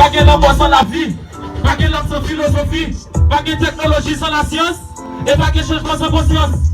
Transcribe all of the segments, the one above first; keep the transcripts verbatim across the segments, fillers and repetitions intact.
Pa gen lanmò san lavi, pa gen lanm san filozofi, pa gen teknoloji san lasyans, e pa gen chanjman san konsyans.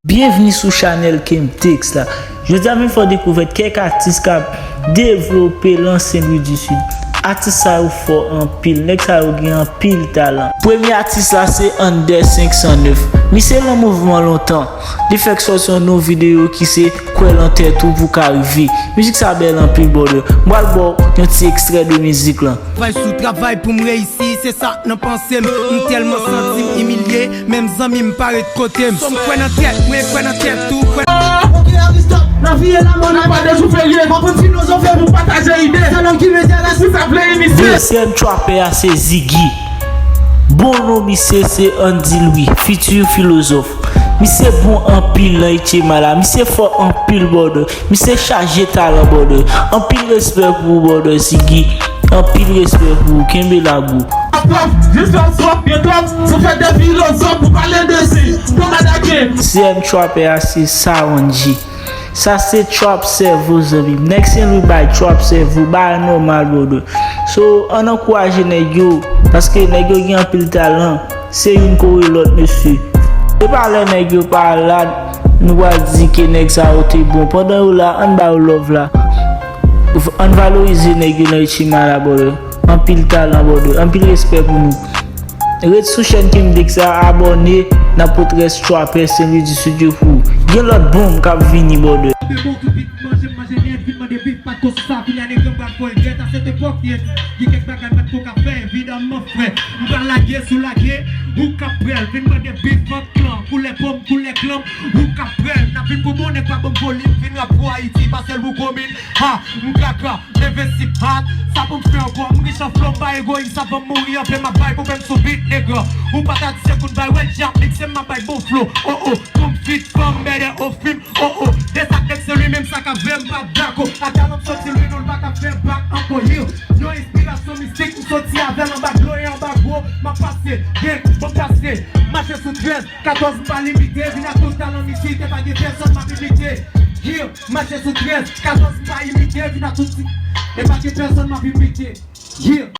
Byenvni sou chanèl Kemtex la. Jodi a m fè w dekouvèt kèk atis k ap devlope lan Sen Lwi di Sid. Atis sa yo fò anpil, nèg sa yo gen anpil talan. Premye atis la se Under senk san nèf. Misye lan mouvman lontan. Li fèk sòti yon nouvo videyo ki se Kwè lan tèt ou pou w ka rive. Mizik sa bèl anpil, brother. M pral ba w yon ti ekstrè de mizik lan. Travay sou travay pou m reyisi, se sa nan panse m. M tèlman santi m imilye, menm zanmi m pa ret kote m. So m kwè nan tèt mwen, kwè nan tèt ou, kwè. Ok, Aristop, nan viye la mò, nou pa de jou ferye. Konprann filozofi, nou pataje ide. Se lang ki enterese. Si sa vle inisye. Dezyèm trapè a se Ziggy. Bon non misye se Andy Louis, futur philosophe. Misye bon anpil nan H M I la. Misye fò anpil, brother. Misye chaje talan, brother. Anpil respè pou ou, brother Ziggy. Anpil respè pou ou. Kenbe la, bro. Twòp, jis twòp, twòp, gen twòp. Si w fè de filozòf pou pale de si. Bon, madake. Dezyèm trapè a se Sawan G. Sa se trap sèvo, zanmi m. Nèg Sen Lwi bay trap sèvo, bagay nòmal, brother. So, ann ankouraje nèg yo, paske nèg yo gen anpil talan. Se youn kore lòt, mesye. Se pa lè nèg yo pa la, nou pral di ke nèg sa yo te bon. Pandan yo la, ann ba yo love la. Ann valorize nèg yo nan H M I la, brother. Anpil talan, brother. Anpil respè pou nou. Ret sou chèn Kemtex sa, abòne, n ap pote rès trapè Sen Lwi di Sid yo pou ou. Gen lòt bonm k ap vini, brother. Bebe bon tou vit, manje, manje nèt, vin mande bif, pa t ko sou sa, kounye a nèg yo m pral fè l dèt, a sèt epòk, yè, gen kèk bagay m pa t ko ka fè, evidaman, frè. M pral lage sou lage, ou k ap prè l, vin mande bif, fòk lan, koulè pòm, koulè klanm, ou k ap prè l, n ap vin pou bon, nèg pa ban m volim, vin rap pou Ayiti, pa sèl pou komin, ha, m kaka. Leve sik hat, sa pou m fè ankò? M rich an flo, m pa egoyis, avan m mouri anpe m ap bay pou pè m sou bit, nèg. Ou pa ta di se kout bay, wè djab, nèg se m ap bay bon flo. Oh, oh, pou m fit, fanm, bèdè, ofim, oh, oh. De sa k vekse li menm sa ka vle m pa dakò. Ak talan m soti lwen, non l pa ka fè bak ankò, yeah. Yon enspirasyon mistik, m soti avè l anba dlo e anba gwo. M ap pase, gen, bon pase, mache sou trèz. Katòz m pa limite, vin ak tout talan mistik, e pa gen pèsonn m ap imite. Yeah, mache sou trèz, katòz m pa imite, vin ak tout ti. E pa gen pèsonn m ap imite. Yeah.